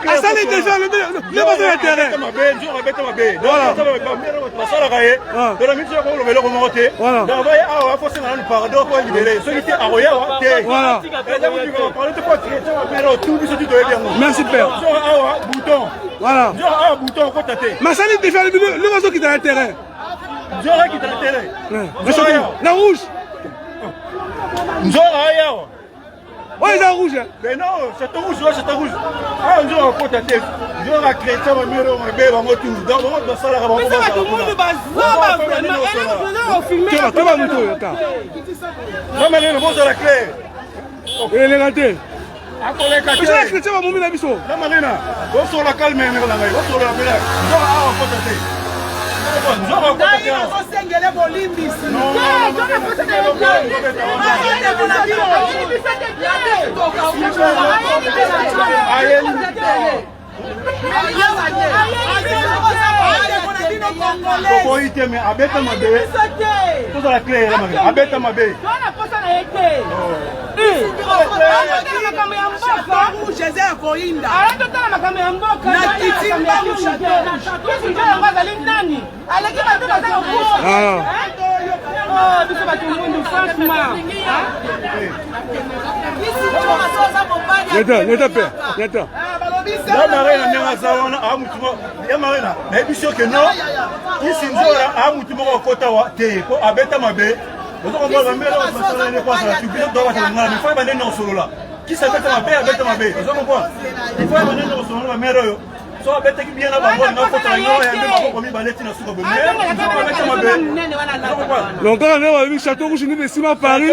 Asali déjà le baza na terrain. Basalaka ye tona miso ya koloba eloko moko te. Donc baye awa akosenga nanu pardon po libele, soki te akoyawa te. Tu biso ti toyebi yango. Merci père. Awa bouton. Voilà. Awa bouton okota te. Mais asali déjà le bazokita na terrain. Nzora akita na terrain. Na rouge. Nzora ayawa. Oyo eza rouge. Mais non, château rouge, ouais, château rouge. Ah, nzora akota te. Nzora chrétien bamere mabe bango tout. Donc bango basalaka bango. Toba moto oyo ta. Non mais lelo bozala clair. Eleka te. Akoleka te. Eza chrétien bamomi na biso. Na marina, bosola calme meko na ngai, bosola pela. Nzora awa akota te. Nzora akota te. Nazosengele bolimbisi. Toboyi te, mais abeta mabe. Tozala clair, abeta mabe. Rouge eza ya koyinda. Totala makambo ya mboka. Nakiti mbangu chateau. Yango azali nani? Aleki bato baza kokufa. Biso bato mwindu, franchement. Nyata, nyata père, nyata. Ya marina ndenge aza wana amutu ya marina nayebi soki no kisi nzora amutu moko akota wa te po abeta mabe. Ozokomona bamere basala nde po azala tubiso tobatala ngana mifo bande nde osolola kisi abeta mabe, abeta mabe. Ozokomprendre, ifo bande nde osolola bamere oyo so abetaki bien na bango nga kota nga ya nde maboko mibale tina suka boye, abeta mabe. Donc kaka nde balobi château rouge nde esimba Paris.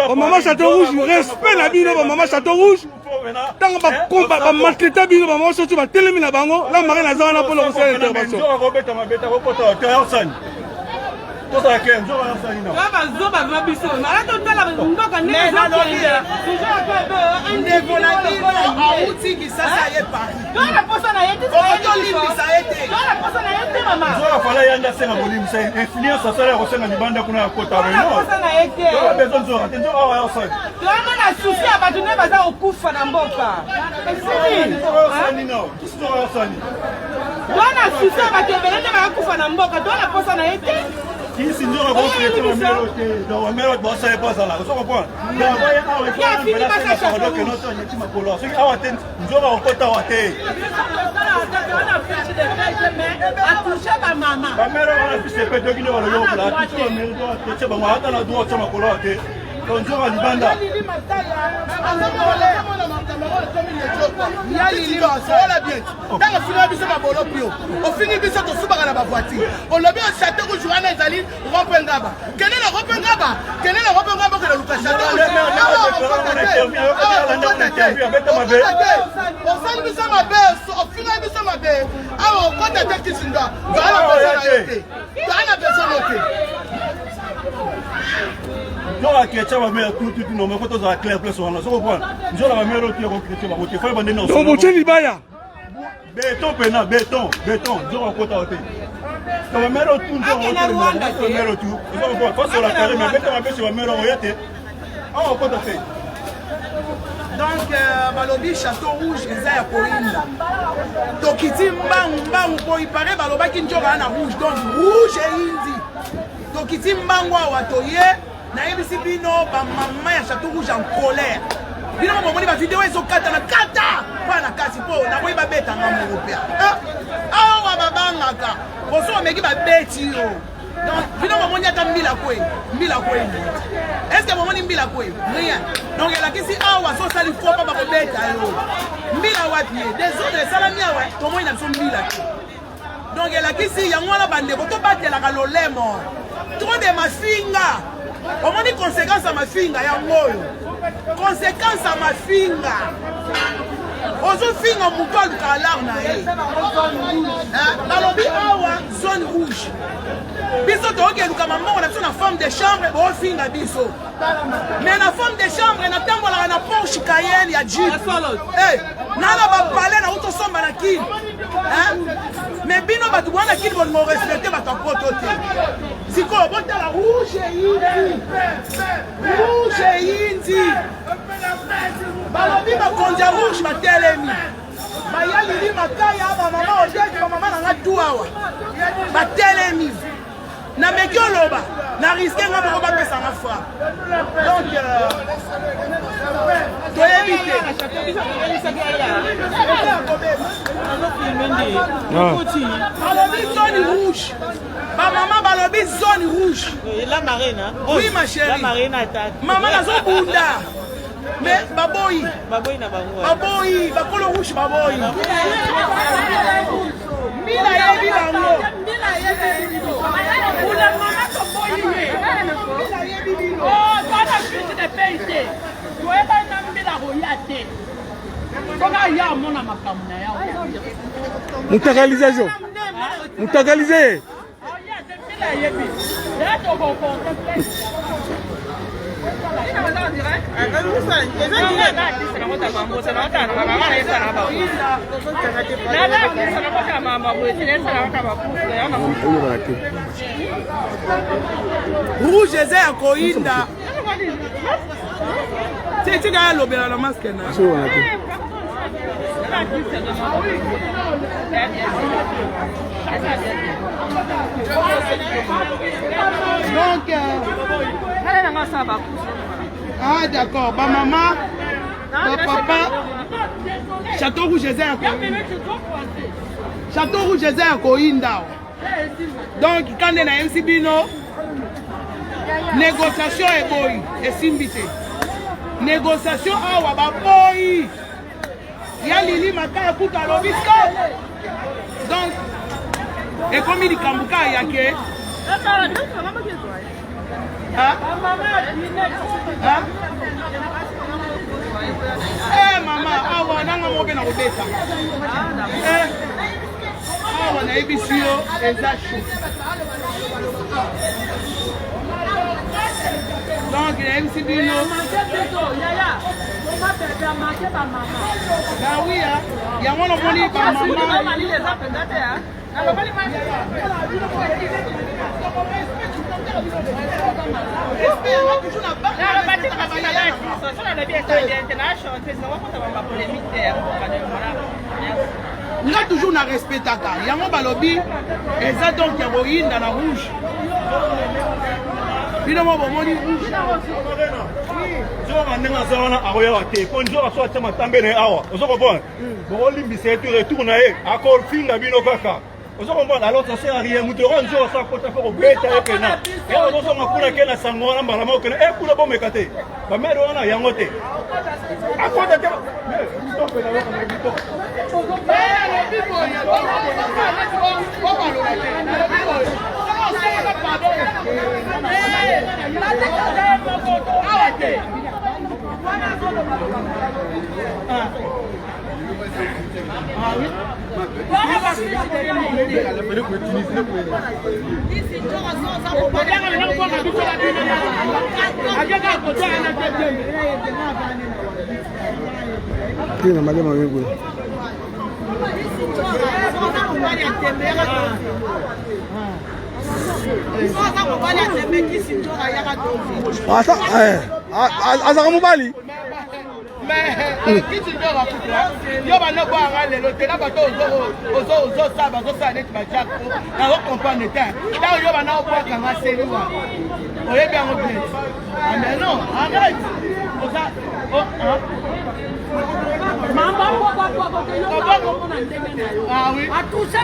Bamama château rouge, respect na bino. Bamama château rouge, ntango bamaltraita bino, bamama soki batelemi na bango la marine aza wana mpona kosala intervention. Akobeta mabe, akokota te osani tozala clair, nzoka yosani na bazoba ba biso ala totala mboka ndenge. Ndeko na bino auti Kisasa, ye Paris. Tona posa na ye te. Tolimbisa ye te. Tona posa na ye te, mama. Nzoka fala yanda asenga bolimbisa, influence asala ya kosenga libanda kuna ya kota. Tona posa na ye te. Besoin nzoka te, nzoka awa yosani. Toyanga na souci ya bato nde baza kokufa na mboka esili. Yosani no kisi nzoka yosani. Toa na souci ya bato ebele nde bakokufa na mboka. Toa na posa na ye te. Kisi nzoka kokrete bamero te, donc bamero basala po azala ozo comprendre. Donc baya awa ifo makolo, soki awa te nzoka okota awa te. Bamere wana fils de pete okinde balobi okola atouche bamere totie bango ata na droit otya makolo awa te, donc nzoka libanda. Ola bien, ntango ofinga biso babolo pio, ofingi biso tosubaka na bavoiture, olobi o château rouge wana ezali rond-point Ngaba. Kende na rond-point Ngaba, kende na rond-point Ngaba, okende luka château rouge. Osali biso mabe, ofinga biso mabe, awa okota te. Kisinda toa na besoin na yo te, toa na besoin no te. Nzoka chrétien bamere tututu no moko tozala clair place wana soko comprendre nzoka bamere oyo tuyako chrétien bango te fo bande. Donc botie libaya. Béton pena, béton, béton, nzoka okota te. To bamere oyo tu nzoka bamere oyo tu ozo comprendre fasola carré, mais abeta mabe sur bamere oyo ya te, awa okota te. Donc balobi château rouge eza ya koyinda. Tokiti mbangu mbangu po ipare balobaki nzoka na rouge, donc rouge eyindi. Tokiti mbangu awa toye. Nayebisi bino, bamama ya château rouge en colère. Bino bomoni bavideo ezokata na kata mpa na kasi mpo nakoyi babetanga moko mpe awa babangaka poso omeki babeti yo. Donc bino bomoni ata mbila kwe, mbila kwe, est ce que bomoni mbila kwe? Rien. Donc elakisi awa so osali faux pas bakobeta yo. Mbila wapi ye? Désordre esalami awa, tomoni na biso mbila te. Donc elakisi yango wana, bandeko, tobatelaka lolemo. Trop de mafinga, omoni conséquence ya mafinga yango oyo. Conséquence ya mafinga, ozofinga moto aluka alar na ye. Balobi awa zone rouge, biso toyoki eluka mambongo na biso na femme de chambre, boofinga biso. Mais na femme de chambre natambolaka na Porsche Cayenne ya jeep, na na bapale na utosomba na Kini. Mais bino bato bwana Kini bolingo respecte bato ya poto te. Sikoyo botala, rouge eyindi, rouge eyindi. Balobi bakonzi ya rouge batelemi. Baya Lili Makaya, ba mama Odette, ba mama na nga tout awa. Batelemi. Na meki oloba, na risque nga moko bapesa nga frappe. Donc euh, toyebi te. Balobi zone rouge. Ba mama balobi zone rouge. La marina. Oui ma chérie. La marina attaque. Mama nazobunda. Mais baboyi. Baboyi na bango. Baboyi, bakolo rouge baboyi. Mbila yebi bango. Mbila yebi bino. Kuna mama toboyi ye. Mbila yebi bino. Oh, twana fiche de paye te. Toyebani na mbila koya te. Soki aya amona makambo na ya. Mutakalisation. Mutakalise ye. Oya te mbila yebi. Ya tokokonte place. Oyebana te. Rouge eza ya koyinda. Te tika ya lobela na masque na. Oyebana te. Donc euh, Ah d'accord, ba maman, ba papa, Château Rouge eza ya koyinda. Château Rouge eza ya koyinda awa. Donc kande na yebisi bino négociation eboyi esimbi te. Négociation awa baboyi. Ya Lili Makaya kutu alobi stop. Donc ekomi likambo kaka ya ke Hein? Hein? Eh mama, awa nanga moko mpe nakobeta. Eh, awa nayebisi yo eza chaud. Donc nayebisi bino. Bah oui, hein. Yango namoni ba mama. Nga toujours na respectaka yango balobi eza donc ya koyinda na rouge bino mo bomoni rouge nzoka ndenge aza wana akoyaka te mpo nzoka so atya matambe na ye awa ozo comprendre bokolimbisa ye to retour na ye akofinga bino kaka ozo comprendre alors ça sert à rien moto yoko nzoka so akota fo kobeta ye pena ye ozozonga kuna ke na sango wana mbala moko kene e kuna bomeka te bamere wana yango te akota te Tina malema oyo kuna. Azaka mobali. Mais kiti nde bakuta yo banda obwaka lelo te na bato ozosala bazosala neti bajak nazo comprendre te ntango yo banda obwaka nga seli wana oyebi yango bien ah, mais non arrête oza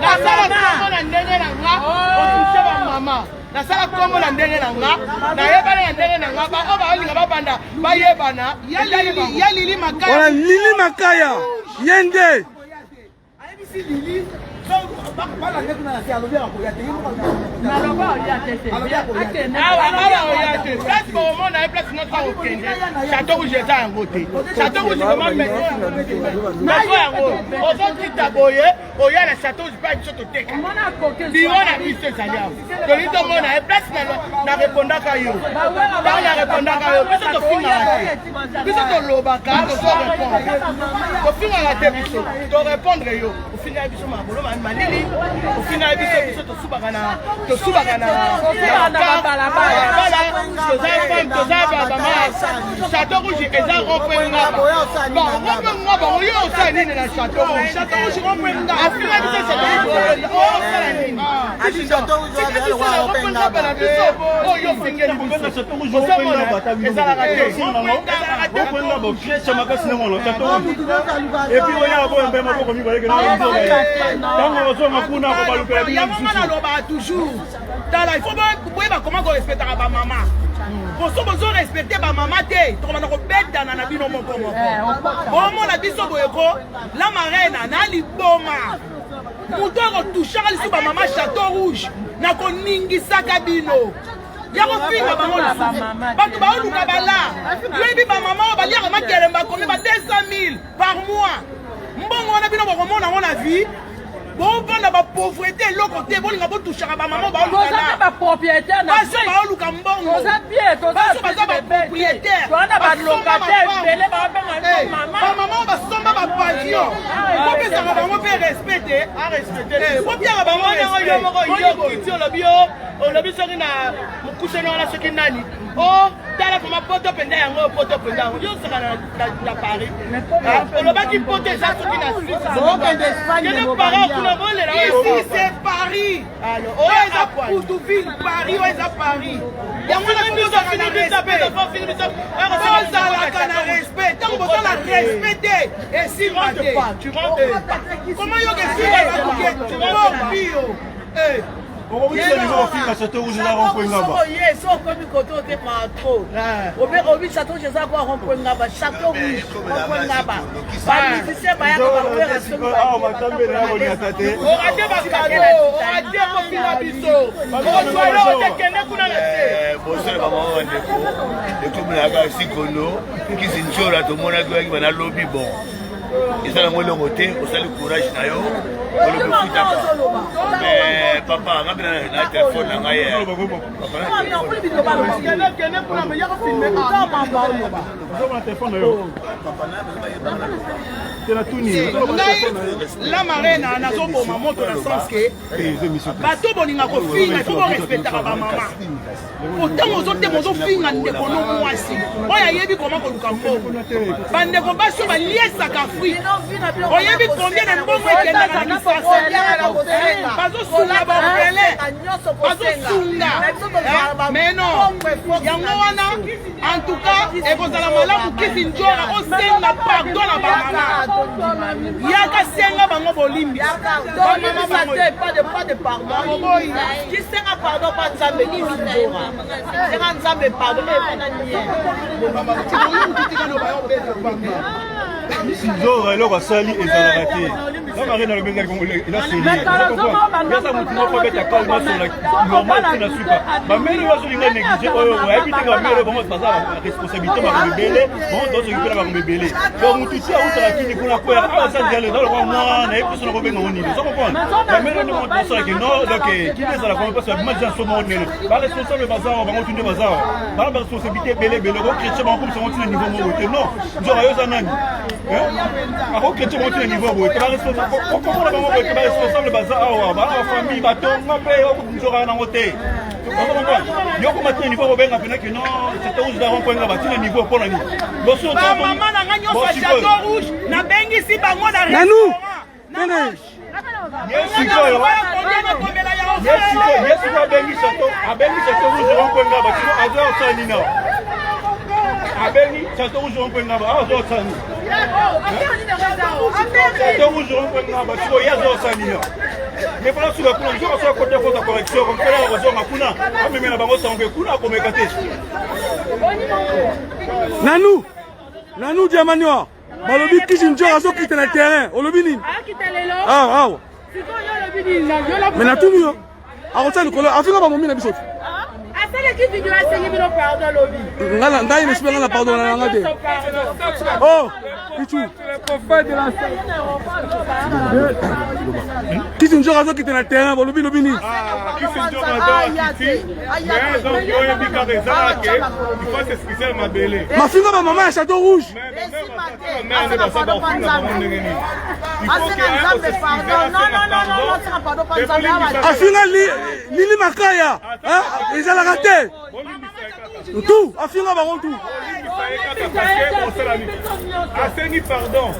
nasala kombo na ndenge na nga otouche bamama nasala kombo na ndenge na nga nayebana na ndenge na nga baoyo baolinga babanda bayebana ya lili makaya wana lili makaya ye nde ayebisi lili awa awa oya te place bokomona ye place nyonso akokende chateau rouge eza yango te chateau rouge vraiment meso yango ozokita boye oya na chateau rouge mpe biso toteka biro na biso ezali awa tolingi tomona ye place na repondaka yo ntango na repondaka yo biso tofingaka te biso tolobaka tozo répondre tofingaka te biso torépondre yo ofingaka biso makolo ma malili ofingaka biso biso tosubaka na tosubaka na balabala toza femme toza bamama chateau rouge eza rond-point ngaba bon rond-point ngaba oyo osala nini na chateau rouge chateau rouge rond-point ngaba afinga biso chateau rouge osala nini tika biso na rond-point ngaba na biso oyo ofingeli biso ozomona ezalaka te ezalaka te epuis oya boya mpe maboko mibaleke ntango ozonga kuna kobalukela bino yango nga nalobaka toujours tala il faut boyeba koma korespectaka bamama poso bozo respecte bamama te tokobanda kobetana na bino moko moko eh, bomona biso boyeko la marena na liboma moto akotushaka lisusu bamama chateau rouge nakoningisaka bino ya kofinga bango lisusu bato baoluka bala yoyebi bamama oyo baliaka makelemba komi ba 200 000 par mois mbongo wana bino bokomona yango na vie bovanda ba pauvreté eloko te bolinga botushaka bamama baolukabasi baoluka mbongo basi baza bapropriétaire bamama oyo basomba bapavillon bopesaka bango mpe respect te bopiaka bango respect olobi yo olobi soki na mokuseni wana soki nani o oh, tala vraimen poto mpenza yango poto mpenza yango yo osaka na paris ah, olobaki poto eza soki na suissekende paris kuna bolela ici c'est paris oyo eza poutuville paris oyo eza paris yango ozalaka na respect ntango boza na respect te esimba te koma yoka esimba bakuke okokisa niveau kofinga chateau rouge eza rond point ngaba ye so okomi kote ote maa trop obi chateau rouge eza kwa rond point ngaba chateau rouge rond point ngaba bamusicien bayaka bawera orate bakado orate kofinga biso ozwa eloko te kende kuna na se bosolo bamama bandeko ekomelaka sikondo kisi nzola tomonaki oyaki bana lobi bon eza nango eloko te osali courage na yo olobi ofutaka mais papa nga mpe na telefone na ngai ngai la marena nazoboma moto na sens ke bato bolinga kofinga ifo borespectaka bamama otango ozotema ozofinga ndeko no mwasi oyo ayebi koma koluka mbongo bandeko basi oyo baliesaka afrike oyebi combien na mbongo ekendaka na kisasa bazosunga baorphelin bazosunga mais non yango wana en tout cas ekozala malamu kisi njora osenga pardon na bamama yaka senga bango bolimbisi kisenga pardon pa nzambe kisi njora senga nzambe pardon epona nie Nzora eloko asali ezalaka te na marine alobi ezali bongo eza serieux motu moko abeta kau nasola normal ti na suka bamere oyo azolinga néglige oyo oyebi te bamere bango baza na responsabilité makambo ebele bango tozokipe na makambo ebele donc motu ti autaka kini kuna kwea awa eza diale eza lokwa mwana ye biso na kobenga ngo nini oza comprendre bamere nde moto osalaki no donc kini ezala koma mpasi babima deja nsomo ngo nene baresponsable baza awa bango tu nde baza awa bana baresponsabilité ebele ebele okokretien bango komisa ngo ti na niveau moko te non nzoka yo oza nani akokretien bango ti na niveau boye te okomona bango boye te baresponsable baza awa bana bafamille batonga mpe nzoka nango te yo koma ti na niveau kobenga mpena ke non chateau rouge da rond-point nga bati na niveau mpo na nini bamama na nga nyonso ya chateau rouge nabengisi bango na nanu nene sikoyo ye sikoyo abengi chateau abengi chateau rouge rond-point nga bati aza osala nini awa abengi chateau rouge rond-point nga awa aza osala nini chateau rouge rond-point nga bati ye aza osala nini awa mais mpona suka kuna nzoka soki akota kota correction komfela bakozonga kuna amemela bango sango kuna akomeka te nanu nanu diamant noir balobi kisi njoka azokita na terrain olobi nini awa awa mais natuni yo akotya likolo afinga bamomi na biso te. Aleki video asengi bino pardon lobi. Ngai nesi mpe ngai na pardon na nanga te. Oh, Pichu. Kisi nzoka azokita na terrain bolobi lobi nini? Ah, kisi nzoka azokiti. Mais donc oyebi kaka ezalaka ke il faut s'excuser mabele. Mafinga ba mama ya Château Rouge. Afinga Lili Makaya ezalaka te tu afinga bango tu asengi pardon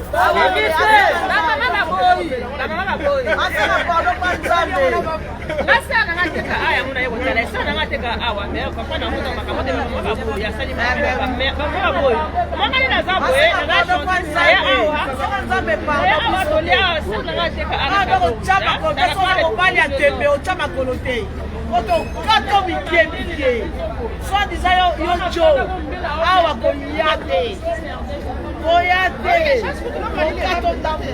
mobali ya tembe otya makolo te otokato mike mike soit disant yo yo jo awa koya te koya te okato ndambo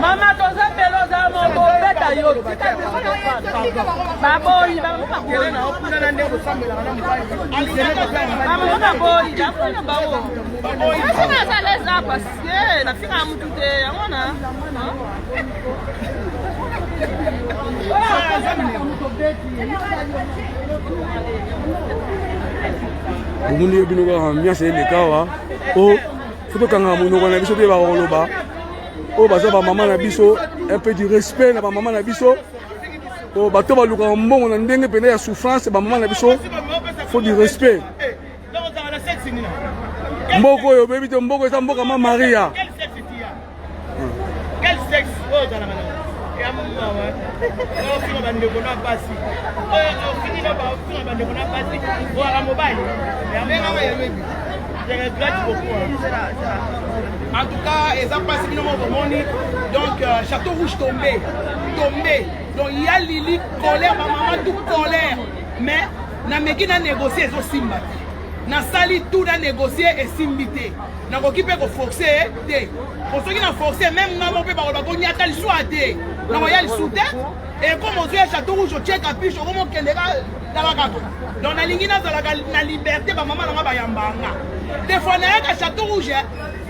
Mama toza mbele oza moko beta yo tika biso baboyi bamama baboyi bafuna bango asi naza leza parce nafingaka mutu te yango na bomoni yo bino kaka ambiance eleka awa o fo tokangaka monoko na biso mpe bakoloba oyo baza bamama na biso un peu du respect na bamama na biso po bato balukaka mbongo na ndenge mpenza ya souffrance bamama na biso faut du respect mboka oyo obebi te mboka eza mboka ma maria Quel sexe oyo ozalaka na ya mawa ofinga bandeko na basi oyo ofingi na ofinga bandeko na basi oyaka mobali ya mawa je regrette beaucoup. En tout cas, eza mpasi bino moko bomoni donc euh, château rouge tombé tombé donc ya lili colère bamama tout colère mais nameki na négocie ezosimba te nasali tout na négocie esimbi te nakoki mpe koforce te po soki na force meme nga moko mpe bakoloba konyata lisusu te nakoya lisusu te ekoma ozwi ya chateau rouge otie capuche okoma okende ka tala kaka donc nalingi nazalaka na liberté bamama na nga bayamba nga des fois nayaka chateau rouge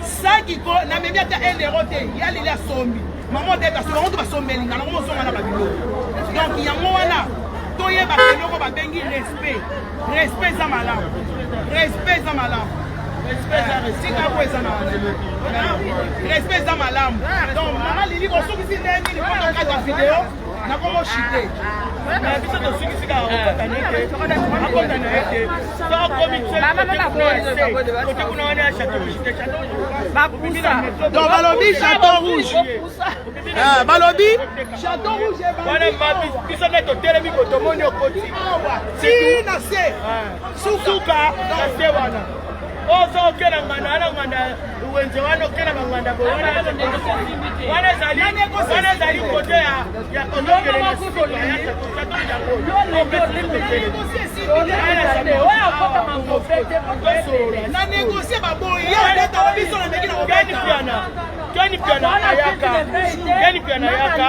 saki ko namemi ata 1 euro te ya leli asombi mama odeta so bango to basombeli nga nango mosonga na babiloko donc yango wana toyeba eloko babengi respect respect eza malamu respect eza malamu sika po eza na respect eza malamu donc mama lili bosukisi nde nini mpo tokata video nakomo chite biso tosukisi kaka kokota nete akota na ye te so akomi kote kuna wana ya chateau rouge te chateau donc balobi chateau rouge Ah, balobi chateau rouge wana biso nde totelemi ko tomoni okoti ti na se ah. suka na se wana ozo okela nganda wana nganda wenze wana okela banganda boye wana ezali wana ezali kote ya ya ozokele na sika ya chateau yango na négocie baboyi ye odetaka biso na meki na kobeta Keni Piana ayaka Keni Piana ayaka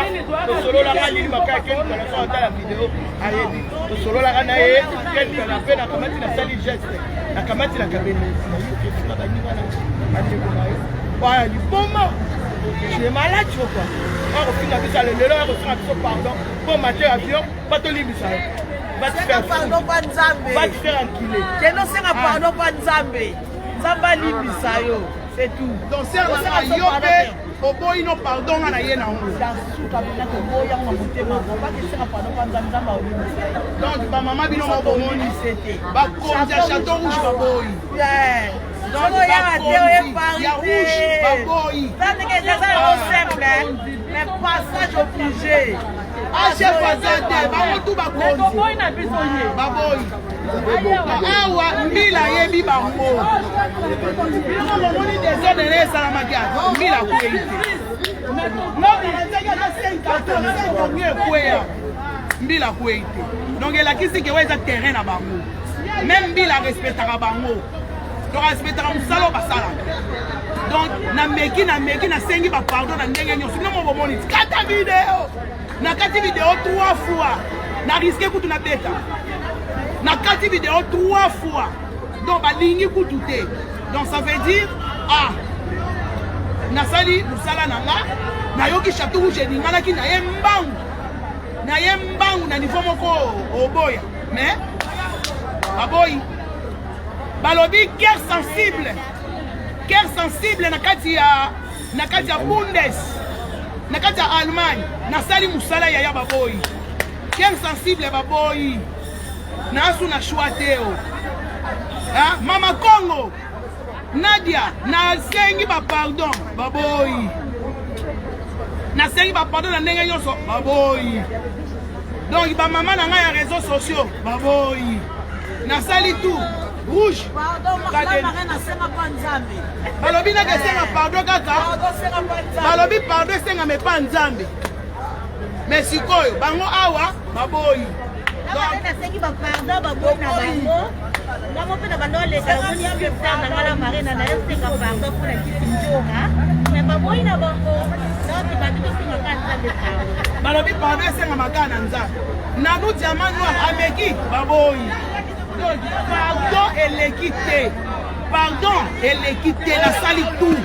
tosololaka Lili Makaya Keni Piana soki atala video ayebi tosololaka na ye Keni Piana mpe nakamati nasali geste nakamati na kabene nayokefinga baninga na bandeko na ye baya liboma je malade je crois akofinga biso ale lelo akofinga biso pardon mpo mate avion batolimbisa yo senga pardon pa nzambe va te faire enculer kende osenga pardon pa nzambe nzambe alimbisa yo C'est tout. Donc sœur na nga yo pe oboyi no pardon nga na ye na ngo. Donc ba mama bino moko bomoni bakonzi ya chateau rouge baboyi. Donc bakonzi ya rouge baboyi. Mais passage obligé. Chef aza te bango tu bakonzi baboyi. Awa mbila ayebi bango. Bino bomoni desordre na esalamaki awa mbila akwei te. Ekweya mbila akwei te. Donc elakisi ke oyo eza terrain na bango. Meme mbila respectaka bango. Torespectaka mosala oyo basalaka. Donc nameki nameki nasengi bapardon na ndenge nyonso. Bino mo bomoni kata video na kati video 3 fois na riske kutu na beta na kati video 3 fois donc balingi kutu te. Donc ça veut dire ah nasali mosala na nga, nayoki Chateau Rouge eninganaki na ye mbangu na ye mbangu na niveau moko oboya, mais baboyi balobi cœur sensible, cœur sensible na kati ya na kati ya Bundes, na kati ya Allemagne. Nasali mosala yaya, baboyi cœur sensible, baboyi nasu na choix te o. Mama Congo Nadia, nasengi bapardon, baboyi. Nasengi bapardon na ndenge nyonso, baboyi. Donc bamama na ngai ya réseaux sociaux baboyi. Nasali tout rouge. Balobi naka esenga pardon kaka, balobi pardon esengama epa Nzambe, mais sikoyo bango awa baboyi. Nasengi bapardon, baboyi na bango. Ngango mpe na bando oleka, namoni frère na nga la marina na yosenga pardon mpona kisi nzora, mais baboyi na bango. Donc babi tosenga kaka Nzambe pardon. Balobi pardon esengama kaka na Nzambe. Nanu diamant noir ameki, baboyi. Donc pardon eleki te, pardon eleki te. Nasali tout,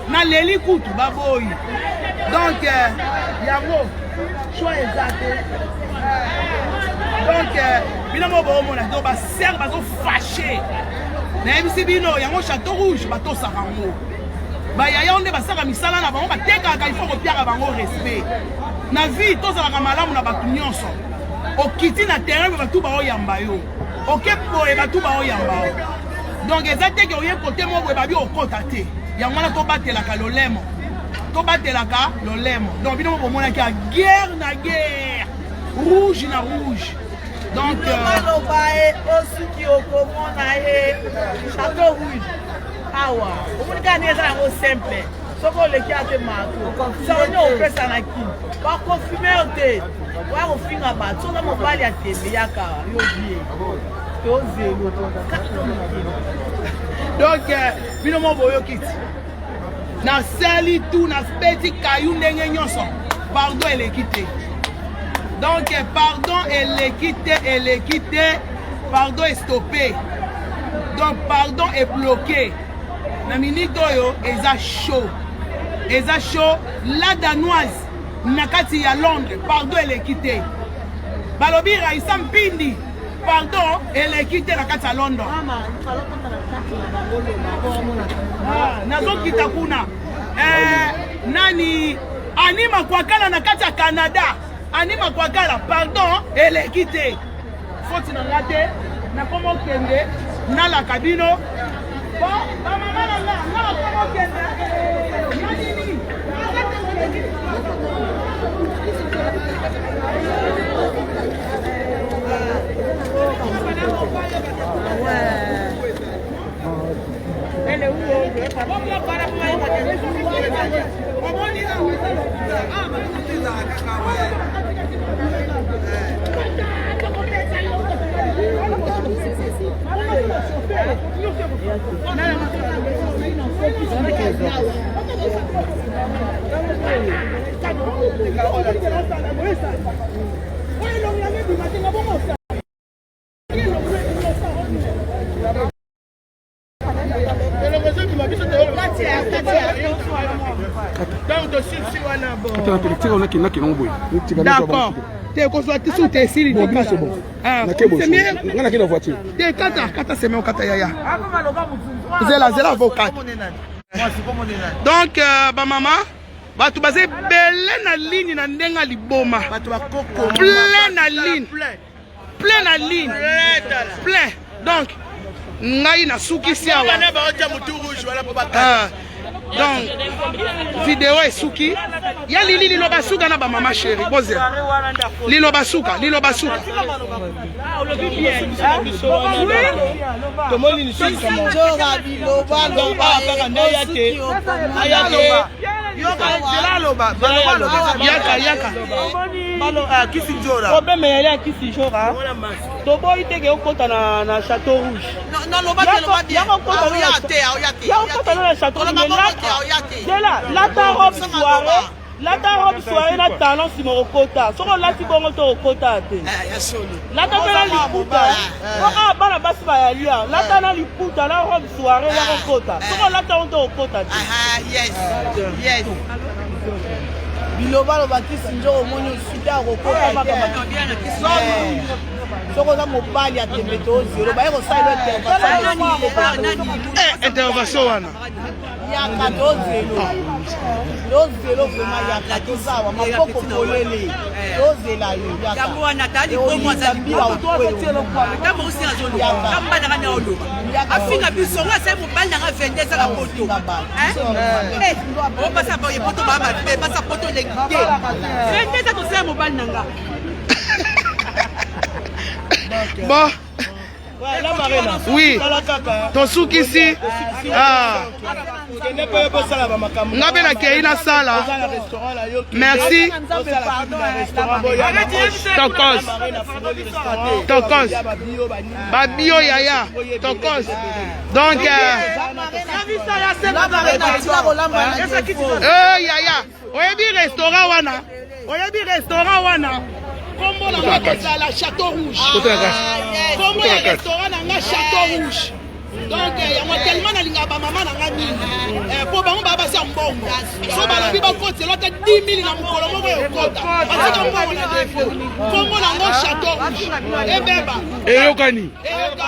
naleli kutu, baboyi. Donc yango choix eza te. Donc bino mo boomona, donc basere bazofashe. Nayebisi bino yango, Chateau Rouge batosaka yango. Bayaya nde basaka misala na bango, batekaka. Il faut kopiaka bango respect na vie. Tozalaka malamu na bato nyonso. Okiti na terrain mpe bato baoyamba yo, oke boye bato baoyamba yo. Donc eza teke oye kote mo boye, babi okota te. Yango wana tobatelaka lolemo, tobatelaka lolemo. Donc bino mo bomonaki ya guerre na guerre, rouge na rouge. Donc baloba ye osuki okomona ye Chateau Rouge awa. Omoni kaka ndenge eza yango simple. Soki oleki ate marto sango opesa na kini, bakonfirme yo te, oya kofinga bato. Soki oza mobali ya tembe, yaka yo vie tozelo kato mokili. Donc bino mo boyoki ti nasali tu, nabeti kayu ndenge nyonso, pardon eleki te. Donc pardon eleki te, eleki te. Pardon estoppe, donc pardon ebloqué na minute oyo. Eza chaud, eza chaud. La Danoise na kati ya Londres, pardon eleki te. Balobi Raisa Mpindi, pardon eleki te na kati ya London. Nazokita kuna. Nani Ani Makwakala na kati ya Canada, Ani Makwakala, pardon eleki te. Foti na nga te, nakoma okende, nalaka bino. Bon, bamama na nga, nga nakoma okende na nini. D'accord te, kozwa te soki te esili. Nga nakei na voiture. Te, kata kata seme okata yaya. Zela zela avocat. Donc bamama, bato baza ebele na ligne na ndenge ya liboma, plein na ligne, plein na ligne, plein. Donc ngai nasukisi awa. Donc video esuki ya lili. Liloba suka na bamama chéri, bozela. Liloba suka, liloba suka. Tomoni lisusu kaka nde aya te, aya te. Yaka yaka. Problème eyali ya kisi jora, toboyi teke okota na Chateau Rouge. Yakokota na Chateau Rouge, zela, lata robe soirée, lata robe soirée na talon, nsima okokota. Soki olati bongo to okota te. Lata mpe na liputa po a bana basi bayalia. Lata na liputa na robe soirée, ya kokota. Soki olata yango to okota te. Bilobaloba kisi nzoko, omoni osuki akokota te. Soki oza mobali ya tembe, to ozelo baye kosala intervention wana. Yaka, tozelo, tozelo vraiment. Yaka, tozawa maboko polele, tozela yo. Yango wana tali bongo aza ntango osi azoloba, kambanaka na oloba, afinga biso. Ngo asali mobali nanga 22 eza na poto, opasa boye poto baa mabe, basa poto elengi te. 22 eza tosala mobali nanga. Bon, oui, tosukisi. Nga mpe nakei nasala. Merci, tokos, tokos babio yaya, tokos. Donc yaya, oyebi restaurant wana, oyebi restaurant wana, kombo na nga kozala Chateau Rouge, kombo ya restaurant na nga Chateau Rouge. Donc yango tellement nalingaka bamama na nga mingi, mpo bango baa basi ya mbongo. So balobi bakotela ata 10 000 na mokolo moko, ekota, batika mbongo na défaut. Kombo nango Chateau Rouge, ebeba. Eyokani. Eyokani.